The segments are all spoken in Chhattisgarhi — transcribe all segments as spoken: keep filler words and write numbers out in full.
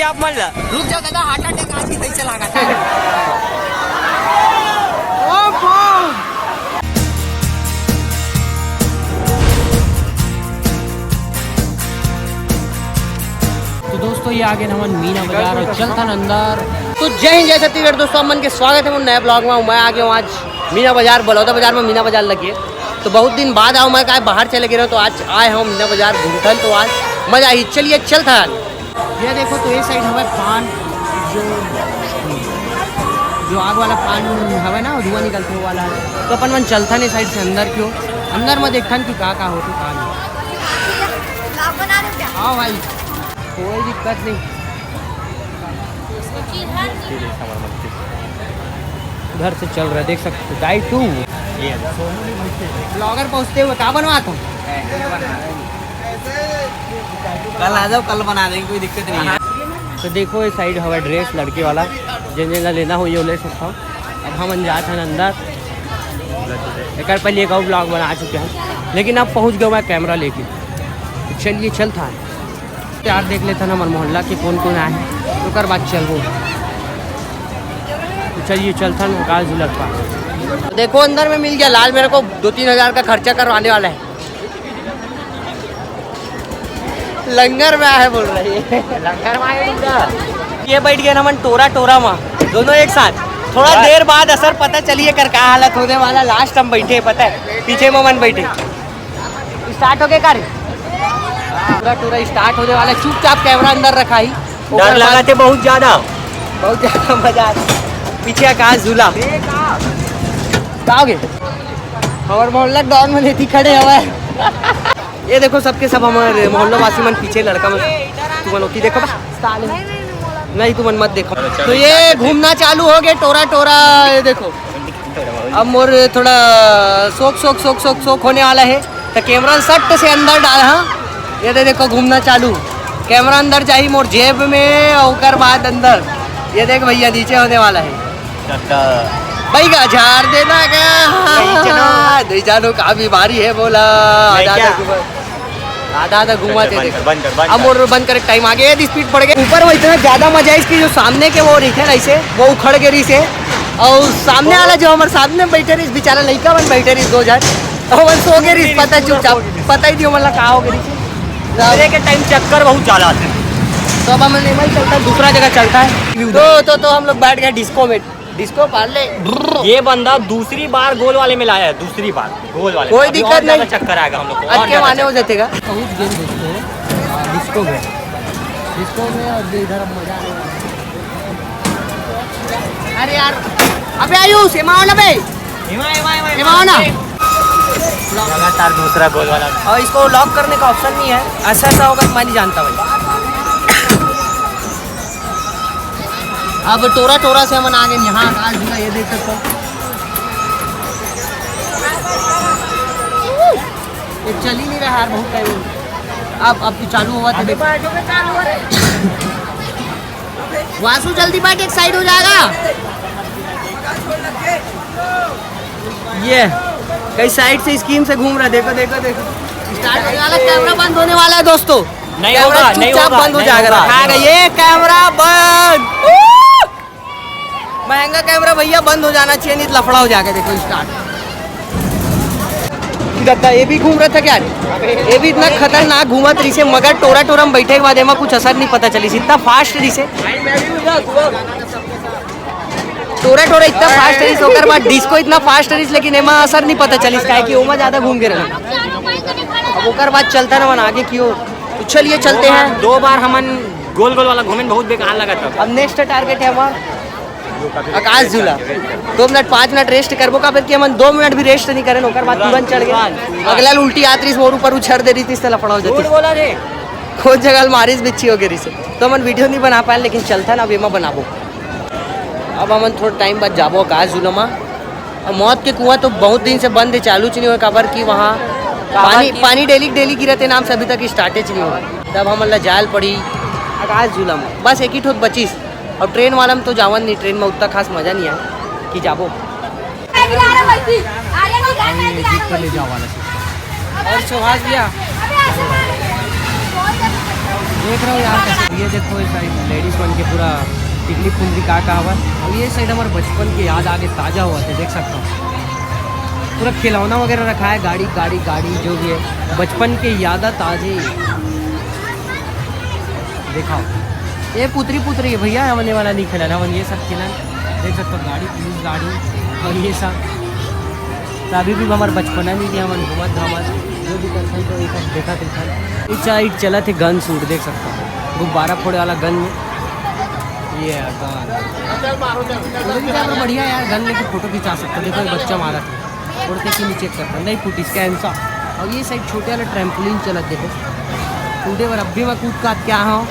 आप मन ला। रुक जा दादा, हार्ट अटैक आज ही सही चला गा। तो दोस्तों, ये आगे हमन मीना बाजार और चलथन अंदर। तो जय हिंद, जय छत्तीसगढ़ दोस्तों, आप मन के स्वागत है मोर नया ब्लॉग में। मैं आ गया हूँ आज मीना बाजार, बलौदा बाजार में मीना बाजार लगे। तो बहुत दिन बाद आओ, मैं काय बाहर चले गए रहो, तो आज आए हम मीना बाजार घूमथन, तो आज मजा आई। चलिए चलथन। ये देखो, तो ये साइड हवे पान, जो जो आग वाला पान हवे ना, धुआं निकलथे वो वाला है। तो अपन मन चलथन ये साइड से अंदर, क्यों अंदर में देखथन कि का का होथे का नहीं। हाँ भाई, कोई दिक्कत नहीं। घर से चल रहा है, देख सकते हो। दाई तू ब्लॉगर पहुंचते हुए का बनवाता हूँ। कल आ जाओ, कल बना देंगे, कोई दिक्कत नहीं है। तो देखो, ये साइड हवा ड्रेस लड़के वाला, जिन जिन ला लेना हो, ये ले सकता हूँ। अब हमन जात हन अंदर। एक पहले एक और ब्लॉग बना चुके हैं, लेकिन अब पहुँच गया मैं कैमरा लेके। तो चलिए चलता है। यार, देख लेथन हमर मोहल्ला के कौन कौन आए हैं, ओकर बाद चलबो। तो चलिए चलथन आकाश झूला के पास। देखो, अंदर में मिल गया लाल, मेरे को दो तीन हजार का खर्चा करवाने वाला है। लंगर में आए बोल रही है। लंगर में आए टूरा। ये बैठ गए ना मन टोरा टोरा में, दोनों एक साथ। थोड़ा देर बाद असर पता चलिए कर का हालत होने वाला। लास्ट हम बैठे, पता है, पीछे में मन बैठे। स्टार्ट हो गया का रे? पूरा टूरा स्टार्ट होने वाला है। चुपचाप कैमरा अंदर रखा ही। डर लगा थे बहुत ज्यादा। बहुत ज्यादा मजा आ रहा। पीछे आकाश झूला। का हो गया? हमारे मोहल्ला डॉन में लेती खड़े हवा है। ये देखो, सबके सब हमारे मोहल्ला वासी मन पीछे लड़का मन, तू मन होती देखो बा। नहीं, तू मन मत देखो। तो ये घूमना चालू हो गया टोरा टोरा। ये देखो, अब मोर थोड़ा शौक शौक शौक शौक शौक होने वाला है, तो कैमरा सट से अंदर डाल। हाँ, ये दे देखो, घूमना चालू। कैमरा अंदर जाही मोर जेब में, और ओकर बाद अंदर। ये देख भैया, नीचे होने वाला है। भाई का झाड़ देना का? नहीं जानो। नहीं जानो का बीमारी है बोला। नहीं आधा क्या? आधा घूमा। आधा आधा घूमा बंद दे कर, देख। बंद कर, बंद अब कर। मोर बंद करे टाइम आ गया, यदि स्पीड बढ़ गया। ऊपर वो इतना ज्यादा मजा है इसकी, जो सामने के वो रही थे ना, इसे वो उखड़ के रही से, और सामने वाला जो हमारे सामने बैठे रही, बेचारा लड़का मन बैठे रही दो हजार, और वो सो गए रही, पता चुपचाप, पता ही नहीं मतलब कहाँ हो गई। मेरे के टाइम चक्कर बहुत ज्यादा आते हैं। तो अब हम नहीं चलता, दूसरा जगह चलता है। तो तो तो हम लोग बैठ गए डिस्को में। डिस्को पार्ले। ये बंदा दूसरी बार गोल वाले में लाया है, दूसरी बार गोल वाले में। कोई अभी दिक्कत और ज्यादा नहीं। चक्कर आएगा हम लोग को, और अटके ज्यादा माने हो चक्कर। जातेगा। पहुंच गए दोस्तों, आ, डिस्को में। डिस्को में अब इधर अब मजा आने वाला है। अरे यार, अबे आयुष, एमा आओ ना बे। एमा, एमा, एमा, एमा आओ ना। लगातार दूसरा गोल वाला। और इसको लॉक करने का ऑप्शन नहीं है, ऐसा ऐसा होगा तो मैं नहीं जानता भाई। अब टोरा टोरा से हमन आ गए यहाँ आकाश झूला, ये देख सकते हो। ये चल ही नहीं रहा यार, बहुत टाइम। अब अब तो चालू हुआ था, देखो। वासु जल्दी बैठ, एक साइड हो जाएगा। ये कई साइड से स्कीम से घूम रहा है, देखो देखो देखो। स्टार्ट होने वाला, कैमरा बंद होने वाला है दोस्तों। नहीं कैमरा होगा, नहीं चुपचाप होगा, बंद हो नहीं जाएगा। होगा। रखा गया, ये कैमरा बंद। महंगा कैमरा भैया बंद हो जाना चाहिए, नहीं तो लफड़ा हो जाएगा। देखो स्टार्ट। दादा, ये भी घूम रहा था क्या रे? ये भी इतना खतरनाक घूमत रही से, मगर टोरा टोरा में बैठे के बाद एमा कुछ असर नहीं पता चली, इतना फास्ट रही से। टोरा टोरा इतना फास्ट रही से, ओकर बाद डिस्को इतना फास्ट रही से, लेकिन एमा असर नहीं पता चली, काहे कि ओमा ज्यादा घूम के रहा। अब ओकर बाद चलता ना मन आगे की ओर। तो चलिए चलते हैं। दो बार हमन गोल गोल वाला घूमे, बहुत बेकार लगा था। अब नेक्स्ट टारगेट है हमारा आकाश झूला। दो मिनट, पाँच मिनट रेस्ट करबो का, फिर कि हमन दो मिनट भी रेस्ट नहीं करे, ओकर बाद तुरंत चढ़ गए। तुरंत, तुरंत। अगला उल्टी आत रही, मोर ऊपर उछर दे रही थी, इससे लफड़ा हो जाती। झूठ बोला रे। कौन जगह मारिस बिच्छी हो गई रही से, तो हमन वीडियो नहीं बना पाए, लेकिन चलता ना, अब एमा बनाबो। अब हमन थोड़ा टाइम बाद जाबो आकाश झूला मा। अब मौत के कुआं तो बहुत दिन से बंद है, चालू च नहीं हुआ, काबर कि वहाँ पानी, पानी डेली डेली गिरत है नाम से, अभी तक स्टार्टे च नहीं हुआ। तब हमन ला जाल पड़ी आकाश झूला मा, बस एक ही ठोत बचिस। और ट्रेन वाला में तो जावन नहीं, ट्रेन में उतना खास मजा नहीं आया कि जाबो। और सुभाष भैया, देख रहे हो यार, कैसे ये देखो, ये साइड लेडीज मन के पूरा टिकली फुंदी का का हवा, और ये साइड हमारे बचपन के याद आगे ताजा हुआ थे, देख सकते हो। पूरा खिलौना वगैरह रखा है, गाड़ी गाड़ी गाड़ी जो भी है, बचपन के याद ताजे। देखा, ये पुतरी पुतरी है भैया, हमने वाला नहीं खेला ना, हमन ये सब खेला। देख सकते हो, गाड़ी, पुलिस गाड़ी और ये सब। तो अभी भी हमारे बचपना में भी हमन घूमत घामत जो भी करथन, तो ये सब देखा देखा। इस साइड चलत हे गन शूट, देख सकते हो, गुब्बारा फोड़े वाला गन। ये है गन। उधर भी जाकर बढ़िया यार, गन लेके फोटो खिंचा सकते हो। देखो, ये बच्चा मारा था, उड़ते की नीचे करता नहीं फूटी, इसका आंसर। और ये साइड छोटे वाला ट्रैम्पोलिन चलत, देखो, कूदे बर अब भी मैं कूद काद के आया हूँ।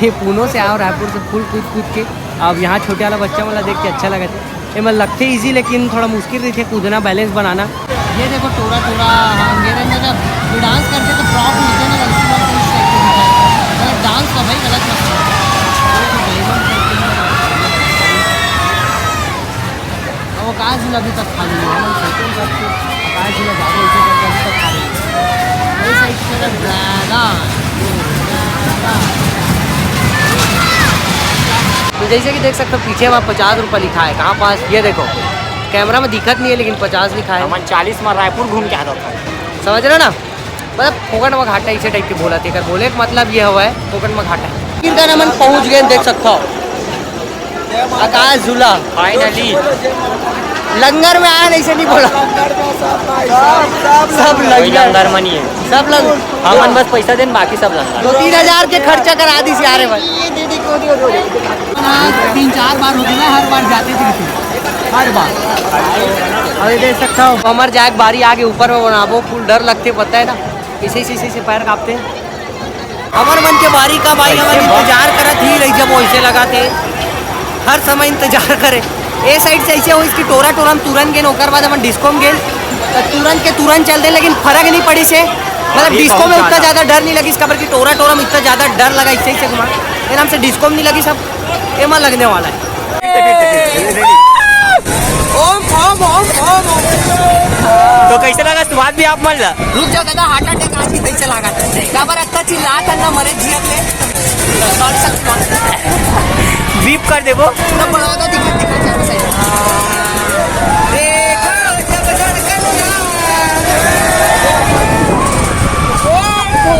ये पूनो से आओ, रायपुर से फुल कूद कूद के। अब यहाँ छोटे वाला बच्चा वाला देख के अच्छा लगा था। ये मैं लगते इजी, लेकिन थोड़ा मुश्किल रही थे कूदना, बैलेंस बनाना। ये देखो टोरा टोरा, हाँ, ये रंग का डांस करते तो प्रॉप मिलते ना, लड़की लोग को इस टाइप के दिखाए। गलत डांस का भाई, गलत मत करो। ये तो डायमंड करके ना। अब आकाश झूला अभी तक खाली है, हम सोचते हैं सबसे आकाश झूला जाके इसे करके अभी तक खाली है। ये साइड से अगर ड्रैगन, तो जैसे कि देख सकते हो, पीछे वहाँ पचास रुपये लिखा है। कहाँ पास? ये देखो, कैमरा में दिखत नहीं है, लेकिन पचास लिखा है। हमन चालीस में रायपुर घूम के आता था। समझ रहे हो ना? मतलब फोकट में घाटा इसे टाइप के बोला थे, कर बोले के मतलब ये हुआ है, फोकट में घाटा है। फिर कर हमन पहुंच गए, देख सकता हो, आकाश झूला। फाइनली। लंगर में आया नहीं, से नहीं बोला। सब कोई लंगर। लंगर में नहीं है। सब लंगर। हमन बस पैसा देन, बाकी सब लंगर। दो तीन हजार के खर्चा करा दी यार भाई। तीन चार बार हो गया, हर बार जाते थे, हर बार। अरे देख सकता हो, हमर जाए के बारी आगे, ऊपर में बनाबो, फुल डर लगते, पता है ना, इसे इसे इसे, इसे पैर कांपते। हमर मन के बारी का भाई, हमन इंतजार करत ही रही, जब वैसे लगा थे, हर समय इंतजार करे। ए साइड से ऐसे होइस कि टोरा टोरा में तुरंत गेन, ओकर बाद हमन डिस्को में गेन, त तुरंत के तुरंत चल दे, लेकिन फर्क नहीं पड़ी से। मतलब अभी डिस्को बहुत में उतना ज्यादा। ज्यादा डर नहीं लगी, काबर कि टोरा टोरा में इतना ज्यादा डर लगा, इससे इसे घुमा। एकदम से डिस्को में नहीं लगी, सब एमा लगने वाला है। ओम, ओम, ओम, ओम, ओम। तो कैसे लगा स्वाद भी आप मन ला? रुक जाओ दादा, हार्ट अटैक आज ही कैसे लगा था? काबर अतना चिल्लात हन ना, मरे जियत ले। बीप कर देबो। ना बड़ा होता, दिक्कत, दिक्कत, दिक्कत, सही। देखो, जब धड़कन का। ओ, ओ, ओ।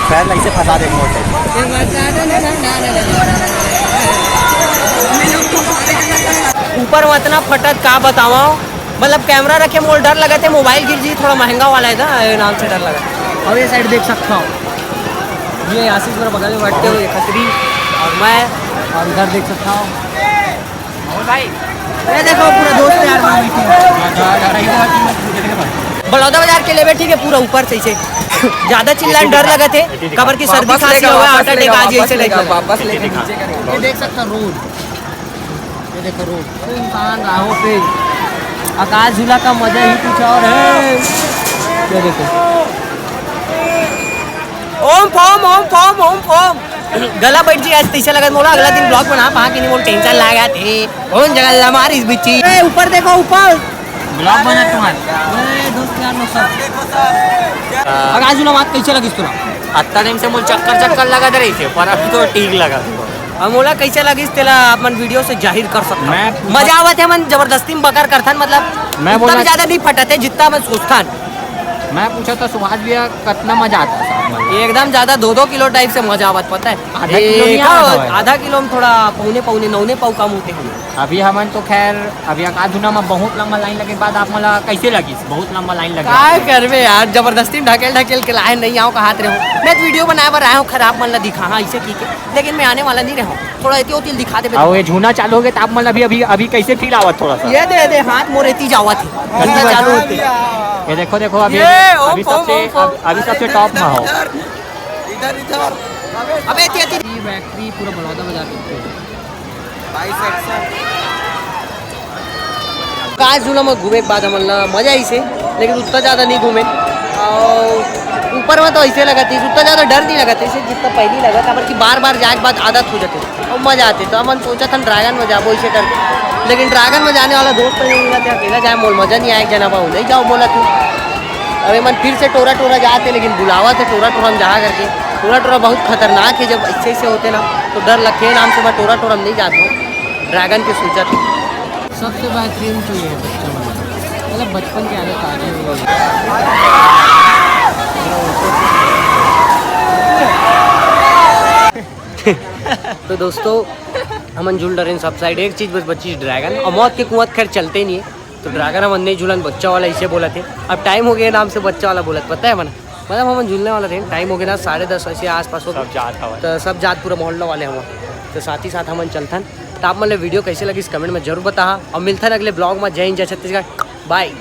पैर लग से फंसा दे मोटे। ऊपर में इतना फटत का बतावा, मतलब कैमरा रखे मोल डर लगा थे, मोबाइल गिर जी, थोड़ा महंगा वाला है ना, ये नाम से डर लगा। और ये साइड देख सकता हो, ये आशीष मेरे बगल में बैठते हुए खत्री और मैं, और इधर देख सकता हो भाई, ये देखो पूरा दोस्त यार वहाँ बैठे हैं। बलौदा बाजार के लेवे ठीक है, पूरा ऊपर से इसे ज्यादा चिल्लान डर लगा थे, काबर की सर्दी खांसी हुआ, हार्ट अटैक आ जाए, इसे लेकर वापस लेके नीचे करेंगे। ये देख सकता रोड, ये देखो रोड सुनसान राहो पे आकाश झूला का मजा ही कुछ और है। ये देखो ओम फॉम, ओम फॉम, ओम फॉम। गला बैठ जी आज तैसे लगत मोला, अगला दिन ब्लॉग बना पा कि नहीं, मोला टेंशन लगा थे। कौन जगह ला मारिस बिच्ची? ए, ऊपर देखो, ऊपर। ब्लॉग बना तुम्हारा। ए, दोस्त यार लोग सब। अब आज वाला बात कैसे लगिस तोला? अतना टाइम से मोला चक्कर चक्कर लगत रहिस हे, पर अभी तो ठीक लगा। अब मोला कैसे लगिस तेला अपन वीडियो से जाहिर कर सकता। मैं मजा आवत हे, मन जबरदस्ती में बकर करथन, मतलब मैं उतना बोला भी ज्यादा नहीं फटत हे जितना मैं सोचथन। मैं पूछा था सुभाष भैया कितना मजा आता है साथ में? एकदम ज्यादा दो दो किलो टाइप से मजा आवत, पता है? आधा किलो नहीं एक आवत है। आधा किलो में थोड़ा पौने पौने नौने पाव कम होते होंगे। अभी हमन तो खैर अभी आकाश झूला में बहुत लंबा लाइन लगे के बाद आप मोला कैसे लगिस? बहुत लंबा लाइन लगे। काय करबे यार, जबरदस्ती ढकेल ढकेल के लाए नहीं आओ कहत रहे हो। मैं तो वीडियो बनाए बर आया हूँ, खराब मन ला दिखा, हाँ, ऐसे की के। लेकिन मैं आने वाला नहीं रहा हूँ, थोड़ा एती ओती दिखा दे। आओ, ये झूना चालू हो गया तो आप मन अभी, अभी, अभी कैसे फील आवत थोड़ा सा? ये दे दे हाथ मोर एती जावत है, झूना चालू होते। ये देखो, देखो, अभी, ये, अभी ओम, सबसे, ओम, ओम, अभी सबसे टॉप में हो। इधर, इधर। अबे एती, एती। ये बैटरी पूरा बलौदा बाजार के ऊपर। आकाश झूला में घूमे के बाद हमन ला मजा आइस हे, लेकिन उतना ज्यादा नहीं घूमे। और ऊपर में तो ऐसे लगत हे, उतना ज्यादा डर नहीं लगत हे, जितना पहली लगा, काबर कि बार बार जाए के बाद आदत हो जाते और मजा आते। तो हमन सोचा था ड्रैगन में जाबो ऐसे करके, लेकिन ड्रैगन में जाने वाला दोस्त नहीं मिला था, अकेला जाए मोल मजा नहीं आया, एक जना पाऊ नहीं जाओ बोला तू। अबे मन फिर से टोरा टोरा जाते, लेकिन बुलावा थे टोरा टोरा में जहाँ करके। टोरा टोरा बहुत खतरनाक है, जब ऐसे ऐसे होते ना तो डर लगते है। नाम से मैं टोरा टोरा में नहीं जाता हूँ, ड्रैगन के सोचा था। सबसे बेहतरीन तो ये है बच्चा वाला, मतलब बचपन के आदत आ गई। तो दोस्तों, हमन झूल डरेन सब साइड। एक चीज बस बची, ड्रैगन। और मौत के कुआं खैर चलते ही नहीं है, तो ड्रैगन हमन नहीं झूलन, बच्चा वाला इसे बोला थे। अब टाइम हो गया नाम से बच्चा वाला बोलत, पता है मन, मतलब हमन झूलने वाला थे, टाइम हो गया ना साढ़े दस ऐसे आसपास हो गया। सब जात हवा। तो सब जात पूरा मोहल्ला वाले हम, तो साथ ही साथ हमन चलथन। तो आप मन ला वीडियो कैसे लगिस कमेंट में जरूर बताहा, और मिलथन अगले ब्लॉग में। जय हिंद, जय छत्तीसगढ़, बाय।